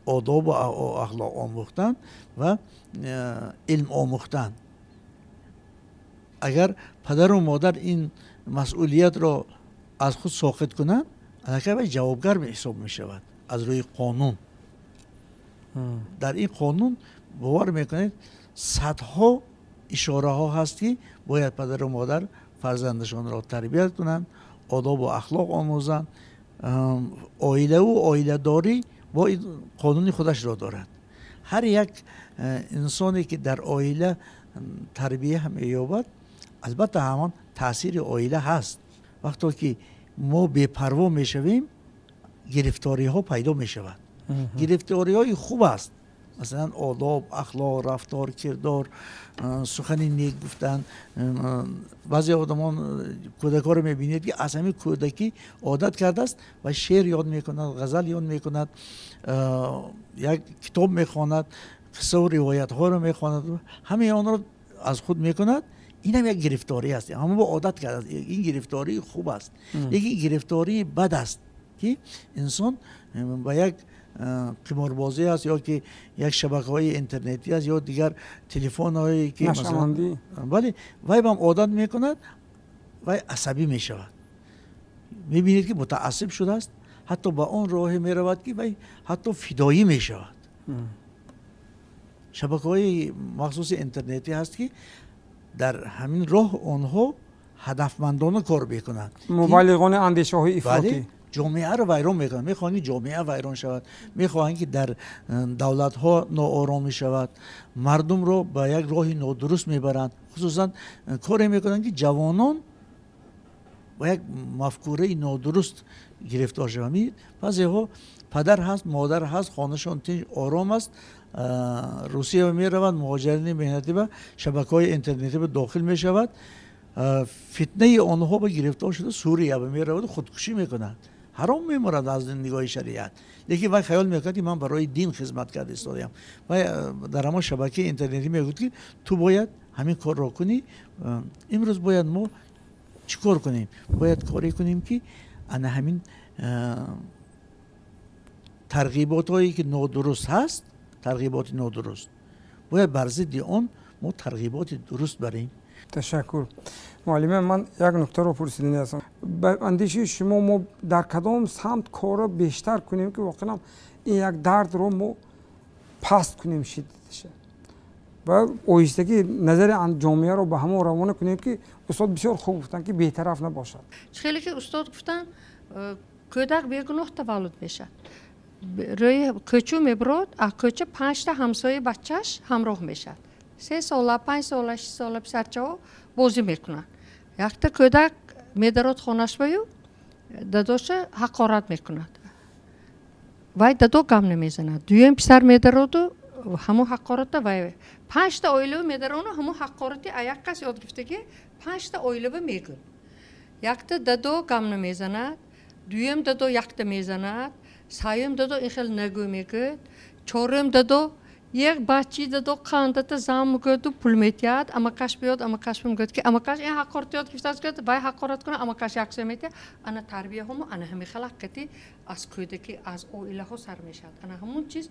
C: одобу ахлоқ омӯхтан ва илм омӯхтан. Агар падару модар ин масъулиятро аз худ соқит кунанд, аллакай вай ҷавобгар ҳисоб мешавад аз рӯи қонун. Дар ин қонун бовар мекунед садҳо ишораҳо ҳаст ки бояд падару модар фарзандашонро тарбият кунанд, одобу ахлоқ омӯзанд. Оилаву оиладорӣ бо қонуни худашро дорад. Ҳар як инсоне ки дар оила тарбия меёбад, албатта ҳамон Таъсири оила ҳаст. Вақто ки мо бепарво мешавем, гирифториҳо пайдо мешавад. Гирифториҳои хуб аст, масалан одоб, ахлоқ, рафтор, кирдор, сухани нек гуфтан. Баъзе одамон кӯдакҳоро мебинед, ки аз ҳамин кӯдакӣ одат кардааст ва шеър ёд мекунад, ғазал ёд мекунад, як китоб мехонад, қиссаву ривоятҳоро мехонад, ҳамаи онро аз худ мекунад. Инам як гирифторӣ аст, ҳама бо одат кардааст. Ин гирифтории хуб аст. Лекин гирифтории бад аст, ки инсон ба як қиморбозӣ аст ё ки як шабакаҳои интернетӣ аст ё дигар телефонҳое ки бале, вай бам одат мекунад, вай асабӣ мешавад. Мебинед, ки мутаассиб шудааст, ҳатто ба он роҳе меравад, ки вай ҳатто фидоӣ мешавад. Шабакаҳои махсуси интернетӣ ҳаст, ки дар ҳамин роҳ онҳо ҳадафмандона кор мекунанд.
A: Мубаллиғони андешаҳои ифротӣ
C: ҷомеаро вайрон мекунанд. Мехоҳанд, ки ҷомеа вайрон шавад, мехоҳанд, ки дар давлатҳо нооромӣ шавад, мардумро ба як роҳи нодуруст мебаранд. Хусусан коре мекунанд, ки ҷавонон ба як мафкураи нодуруст гирифтор шаванд. Баъзеҳо падар ҳаст, модар ҳаст, хонашон тинҷ ором аст, Русия мераванд, муҳоҷирини меҳнатӣ ба шабакаҳои интернетӣ ба дохил мешавад, фитнаи онҳо ба гирифтор шуда Сурия ба мераваду худкушӣ мекунад. Ҳаром меморад аз нигоҳи шариат, лекин вай хаёл мекунад, ки ман барои дин хизмат карда истодаям. Вай дар ҳамон шабакаи интернетӣ мегӯяд, ки ту бояд ҳамин корро кунӣ. Имрӯз бояд мо чӣ кор кунем? Бояд коре кунем, ки ана ҳамин тарғиботҳое, ки нодуруст ҳаст, тарғиботи нодуруст, бояд бар зидди он мо тарғиботи дуруст барем.
A: Ташаккур, муаллима. Ман як нуктаро пурсидани ҳастам. Ба андешаи шумо, мо дар кадом самт корро бештар кунем, ки воқеан ин як дардро мо паст кунем шиддаташа ва оҳистагӣ назари ҷомеаро ба ҳамон равона кунем, ки устод бисёр хуб гуфтанд, ки бетараф набошад?
D: Хеле ки устод гуфтанд, кӯдак бегуноҳ таваллуд мешавад, рӯи кӯчу мебурод, а кӯча панҷта ҳамсояи бачааш ҳамроҳ мешавад. 3 сола, 5 сола, 6 сола писарчаҳо бозӣ мекунанд. Якта кӯдак медарод хонашбаю дадоша ҳақорат мекунад, вай дадо гам намезанад. Дуюм писар медароду ҳамон ҳақората вай. Панҷта оилава медарону ҳамон ҳақорати а як кас ёд гирифтагӣ панҷта оилава мегӯн. Якта дадо гам намезанад, дуюм дадо якта мезанад, сеюм дадо ин хел нагӯ мегӯяд, чорум дадо як бачи дадо қандата зам мегӯяду пул метиҳад. Амакаш биёд, амакаш мегӯяд, ки амакаш ин ҳақорат ёд гирифтааст, гӯяд, вай ҳақорат кунад, амакаш яксӯ метиҳад. Ана тарбияҳомо ана ҳамин хел ҳақиқати аз кӯдакӣ, аз оилаҳо сар мешавад. Ана ҳамун чиз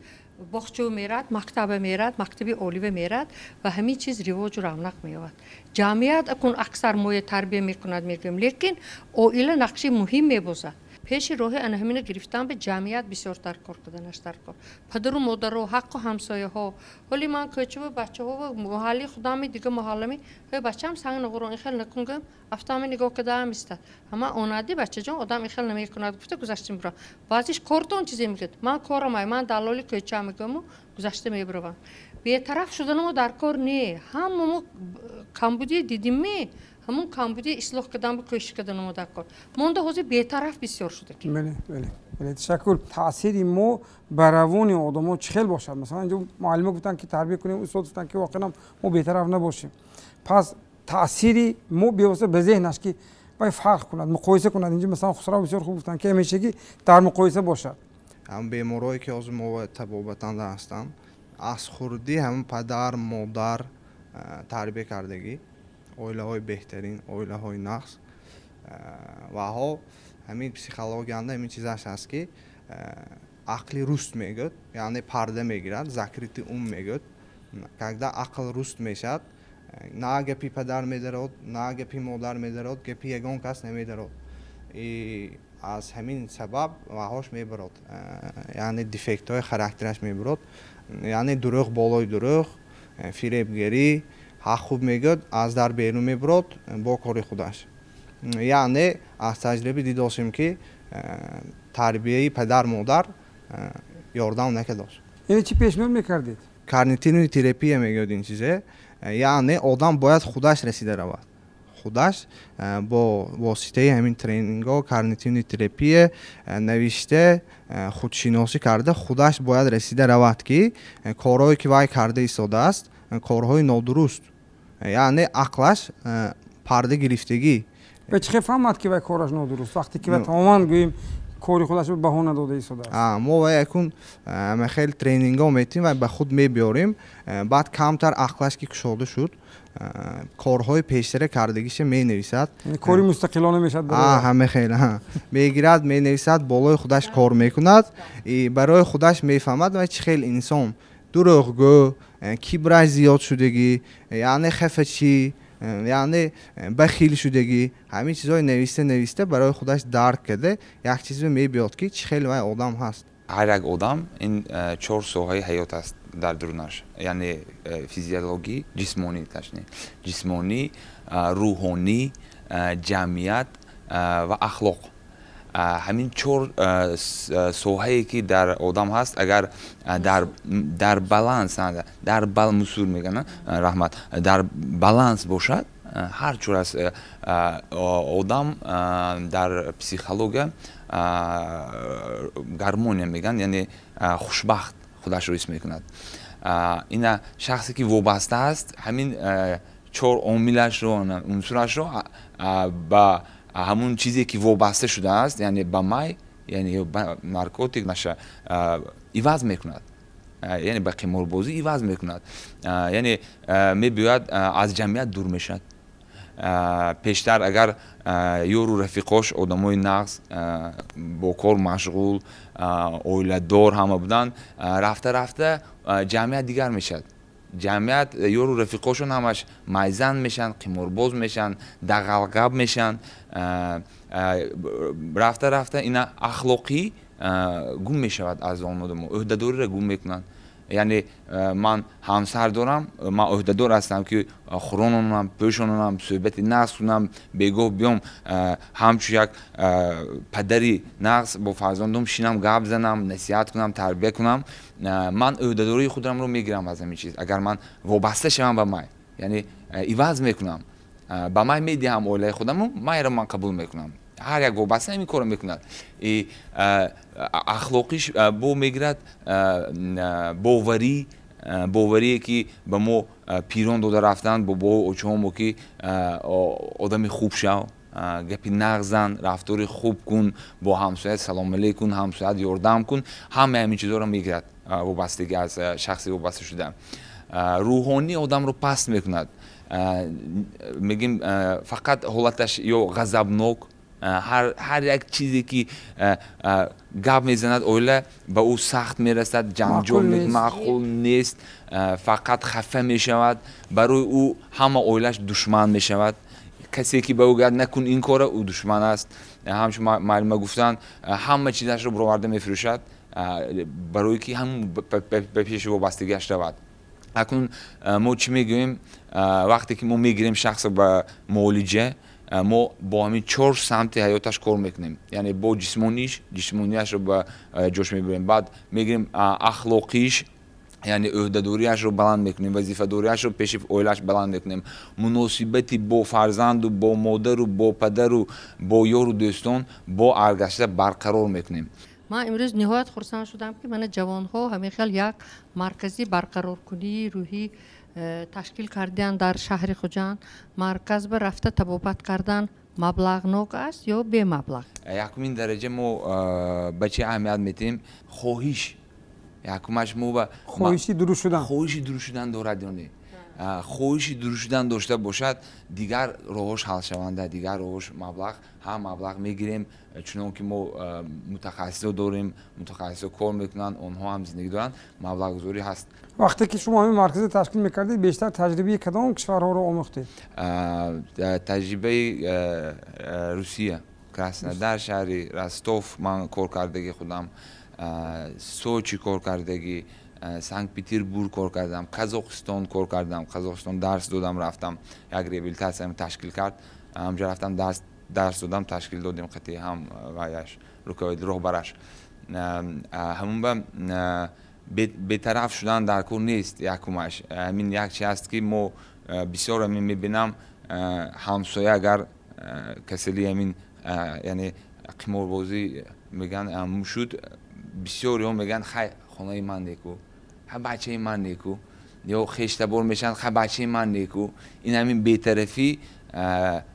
D: боғчаво мерад, мактаба мерад, мактаби олива мерад ва ҳамин чиз ривоҷу равнақ меёбад. Ҷамъият акун аксар моя тарбия мекунад мегӯем, лекин оила нақши муҳим мебозад. Пеши роҳи ана ҳамина гирифтан ба ҷамъият бисёртар кор карданаш дар кор, падару модаро, ҳаққу ҳамсояҳо. Ҳоли ман кӯчаву бачаҳо маҳалли худами, дига маҳаллами, ҳой бачаам, санг нағурон, ин хел накун гӯям, афтами нигоҳ кардаам истад. Ҳама онади бачаҷон, одам ин хел намекунад гуфта гузашта мебурам. Баъзиш кортон чизе мегӯяд, ман корамай, ман даллоли кӯча мегӯяму гузашта мебуравам. Бетараф шуданамо дар кор не. Ҳама мо камбудие дидимме, ҳамон камбудие ислоҳ кардан ба кӯшиш карданамо дар кор. Монда ҳозир бетараф бисёр шуда.
A: Бале, ташаккур. Таъсири мо ба равони одамо чӣ хел бошад? Масалан, инҷо муаллима гуфтанд, ки тарбия кунем, устод гуфтанд, ки воқеан мо бетараф набошем. Пас таъсири мо бевосита ба зеҳнаш, ки вай фарқ кунад, муқоиса кунад. Инҷо масалан Хусрав бисёр хуб гуфтанд, ки ҳамешагӣ дар муқоиса бошад.
E: Ҳам беморое, ки ҳозир мо табобатанда ҳастанд, аз хурдӣ ҳамн падар модар тарбия кардагӣ, оилаҳои беҳтарин, оилаҳои нағз ваҳо, ҳамин психологиянда ҳамин чизаш ҳаст, ки ақли руст мегӯяд, яъне парда мегирад, закрытый ум мегӯяд. Когда ақл руст мешавад, на гапи падар медарод, на гапи модар медарод, гапи ягон кас намедарод. И аз ҳамин сабаб ваҳош мебарод, яъне дефектҳои характераш мебарод, яъне дурӯғ болои дурӯғ, фиребгарӣ. Ҳақ хуб мегӯяд, аз дар берун мебарод бо кори худаш. Яъне аз таҷриба дидосем, ки тарбияи падар модар ёрдам накардост.
A: Яъне чӣ пешниҳод мекардед?
E: Когнитивный терапия мегӯяд ин чизе, яъне одам бояд худаш расида равад. Худаш бо воситаи ҳамин тренингҳо, когнитивный терапия навишта, худшиносӣ карда, худаш бояд расида равад, ки корҳое ки вай карда истодааст, корҳои нодуруст, яъне ақлаш парда гирифтагӣ.
A: Ва чӣ хел фаҳмад, ки вай кораш нодуруст, вақте ки вай тамоман, гӯем, кори худашро баҳона дода истодааст?
E: Мо вай якун хел тренингҳо метиҳем ва ба худ мебиёрем. Баъд камтар ақлаш ки кушода шуд, корҳои пештара кардагиша менависад.
A: Кори мустақилона мешавад.
E: Ҳама хел мегирад, менависад, болои худаш кор мекунад, барои худаш мефаҳмад ва чӣ хел инсон дурӯғгӯ, кибраш зиёд шудагӣ, яъне хафачӣ, яъне бахил шудагӣ. Ҳамин чизҳои нависта нависта барои худаш дарк карда, як чизе мебиёд, ки чӣ хел вай одам ҳаст.
B: Ҳар як одам ин чор соҳаи ҳаёт аст дар дурунаш, яъне физиологӣ, ҷисмонӣ, точнее ҷисмонӣ, рӯҳонӣ, ҷамъият ва ахлоқ. Ҳамин чор соҳае ки дар одам ҳаст, агар дар баланс, дар мусур мегӯянд, раҳмат, дар баланс бошад, ҳар чур аст одам дар психология гармония мегӯянд, яъне хушбахт худашро ҳис мекунад. Ина шахсе ки вобаста аст, ҳамин чор омилашро, унсурашро ба ҳамун чизе ки вобаста шудааст, яъне ба май, яъне ба наркотик наша иваз мекунад, яъне ба қиморбозӣ иваз мекунад, яъне мебиёяд, аз ҷамъият дур мешавад. Пештар агар ёру рафиқош одамои нағз, бо кор машғул, оиладор ҳама буданд, рафта рафта ҷамъият дигар мешавад. Ҷамъият, ёру рафиқошон ҳамаш майзан мешаванд, қиморбоз мешаванд, дағалғаб мешаванд. Рафта рафта ина ахлоқӣ гум мешавад аз он одамо, ӯҳдадориро гум мекунанд. Яъне ман ҳамсар дорам, ман ӯҳдадор ҳастам, ки хӯрононам, пӯшононам, суҳбати нағз кунам, бегоҳ биём, ҳамчун як падари нағз бо фарзандом шинам, гап занам, насиҳат кунам, тарбия кунам. Ман ӯҳдадории худамро мегирам аз ҳамин чиз. Агар ман вобаста шавам ба май, яъне иваз мекунам, ба май медиҳам оилаи худаму, майро ман қабул мекунам. Ҳар як вобаста ҳамин корро мекунад. Ахлоқиш бо мегирад, боварӣ, боварие ки ба мо пирон дода рафтанд, бобоу очаҳомо, ки одами хуб шав, гапи нағз зан, рафтори хуб кун, бо ҳамсоят салом алейк кун, ҳамсоят ёрдам кун. Ҳамаи ҳамин чизҳоро мегирад вобастагӣ аз шахси вобаста шуда. Рӯҳонӣ одамро паст мекунад, мегим, фақат ҳолаташ ё ғазабнок, ҳар як чизе ки гап мезанад, оила ба ӯ сахт мерасад, ҷанҷол, маъқул нест, фақат хафа мешавад. Барои ӯ ҳама оилаш душман мешавад. Касе ки ба ӯ гӯяд, накун ин кора, ӯ душман аст. Ҳамчун муаллима гуфтанд, ҳама чизашро бироварда мефурӯшад, барое ки ҳам ба пеши вобастагиаш равад. Акнун мо чӣ мегӯем? Вақте ки мо мегирем шахсро ба муолиҷа, мо бо ҳамин чор самти ҳаёташ кор мекунем, яъне бо ҷисмониш, ҷисмонияшро ба ҷош мебарем, баъд мегирем ахлоқиш, яъне ӯҳдадориашро баланд мекунем, вазифадориашро пеши оилааш баланд мекунем, муносибати бо фарзанду бо модару бо падару бо ёру дӯстон бо аргашта барқарор мекунем.
D: Ман имрӯз ниҳоят хурсанд шудам, ки мана ҷавонҳо ҳамин хел як маркази барқароркунии рӯҳӣ ташкил кардианд дар шаҳри Хуҷанд. Марказ ба рафта табобат кардан маблағнок аст ё бемаблағ?
B: Якумин дараҷа мо ба чӣ аҳамият метиҳем? Хоҳиш. Якумаш мо ба
A: хоҳиши дуруст шудан.
B: Хоҳиши дуруст шудан дорад ё не. Хоҳиши дуруст шудан дошта бошад, дигар роҳош ҳалшаванда, дигар роҳош маблағ ҳам маблағ мегирем, чунон ки мо мутахассисо дорем, мутахассисо кор мекунанд, онҳо ҳам зиндагӣ доранд, маблағгузорӣ ҳаст.
A: Вақте ки шумо ҳамин марказро ташкил мекардед, бештар таҷрибаи кадом кишварҳоро омӯхтед?
B: Таҷрибаи Русия, Краснодар, шаҳри Ростов ман кор кардагӣ худам, Сочи кор кардагӣ, Санкт Петербург кор кардам, Қазоқистон кор кардам. Қазоқистон дарс додам, рафтам, як реабилитатсиям ташкил кард, ҳамҷо рафтам, дарс додам, ташкил додем қати ҳам ваяш руководитель, роҳбараш. Ҳамун ба бетараф шудан дар кор нест. Якумаш ҳамин як чи ҳаст, ки мо бисёр ҳамин мебинам. ҳамсоя агар касали ҳамин, яъне қиморбозӣ мегӯянд, мушуд, бисёриҳо мегӯянд: хай, хонаи ман неку, ха, бачаи ман неку, ё хештабор мешаванд: ха, бачаи ман неку. Ин ҳамин бетарафӣ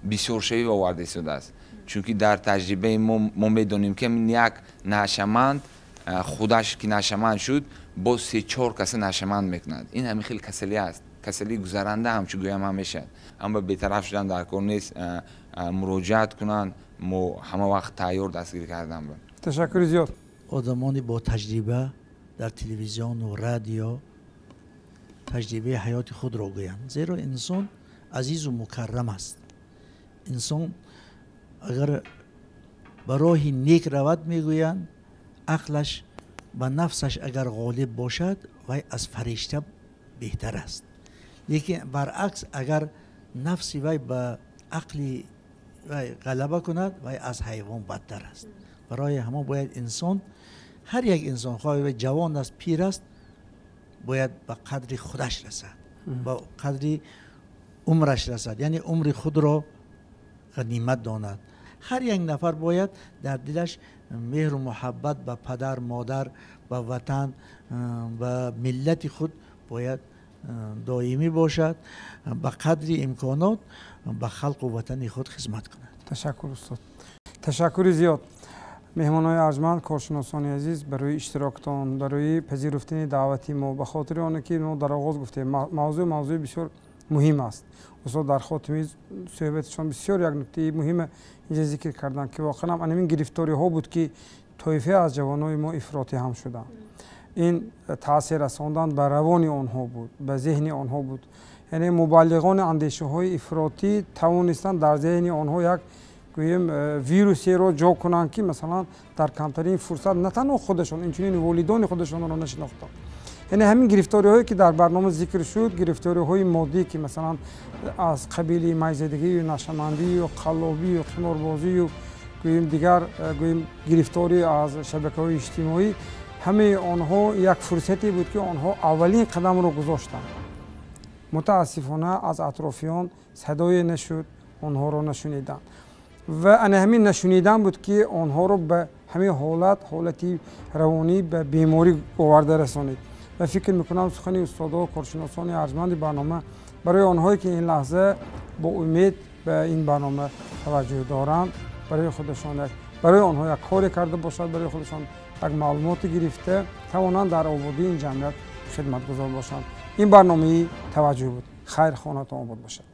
B: бисёршавӣ оварда истодааст, чунки дар таҷрибаи мо медонем, ки ҳамин як нашъаманд худаш ки нашъаманд шуд, боз се-чор каса нашъаманд мекунад. Ин ҳамин хел касалӣ аст, касалии гузаранда ҳамчун гӯям ҳам мешавад. Аммо бетараф шудан дар кор нест, муроҷиат кунанд, мо ҳама вақт тайёр дастгирӣ кардан.
A: Ташаккури зиёд.
C: Одамони бо таҷриба дар телевизиону радио таҷрибаи ҳаёти худро гӯянд, зеро инсон азизу мукаррам аст. Инсон агар ба роҳи нек равад, мегӯянд, ақлаш ба нафсаш агар ғолиб бошад, вай аз фаришта беҳтар аст. Лекин баръакс, агар нафси вай ба ақли вай ғалаба кунад, вай аз ҳайвон бадтар аст. Барои ҳамон бояд инсон, ҳар як инсон, хоҳ вай ҷавон аст, пир аст, бояд ба қадри худаш расад, ба қадри умраш расад, яъне умри худро ғанимат донад. Ҳар як нафар бояд дар дилаш меҳру муҳаббат ба падар, модар, ба ватан, ба миллати худ бояд доимӣ бошад, ба қадри имконот ба халқу ватани худ хизмат кунад.
A: Ташаккур, устод, ташаккури зиёд. Меҳмонҳои арҷманд, коршиносони азиз, барои иштироктон, барои пазируфтани даъвати мо, ба хотири оне ки мо дар оғоз гуфтем, мавзӯъ мавзӯи бисёр муҳим аст. Устод дар хотимаи суҳбаташон бисёр як нуктаи муҳима инҷа зикр карданд, ки воқеан ҳам ҳамин гирифториҳо буд, ки тоифае аз ҷавонони мо ифротӣ ҳам шуданд. Ин таъсир расондан ба равони онҳо буд, ба зеҳни онҳо буд. Яъне мубаллиғони андешаҳои ифротӣ тавонистанд дар зеҳни онҳо як, гӯем, вирусеро ҷо кунанд, ки масалан дар камтарин фурсат на танҳо худашон, инчунин волидони худашонро нашинохтанд. Яъне ҳамин гирифториҳое ки дар барнома зикр шуд, гирифториҳои моддӣ, ки масалан аз қабили майзадагию нашъамандию қаллобию қиморбозию, гӯем, дигар, гӯем, гирифторӣ аз шабакаҳои иҷтимоӣ, ҳамаи онҳо як фурсате буд, ки онҳо аввалин қадамро гузоштанд. Мутаассифона, аз атрофиён садое нашуд, онҳоро нашуниданд ва ана ҳамин нашунидан буд, ки онҳоро ба ҳамин ҳолат, ҳолати равонӣ, ба беморӣ оварда расонид. Ва фикр мекунам, сухани устодо, коршиносони арҷманди барнома барои онҳое ки ин лаҳза бо умед ба ин барнома таваҷҷӯҳ доранд, барои худашон, барои онҳо як коре карда бошад, барои худашон як маълумоте гирифта тавонанд дар ободии ин ҷамъият хидматгузор бошанд. Ин барномаи «Таваҷҷӯҳ» буд. Хайр, хонатон обод бошад.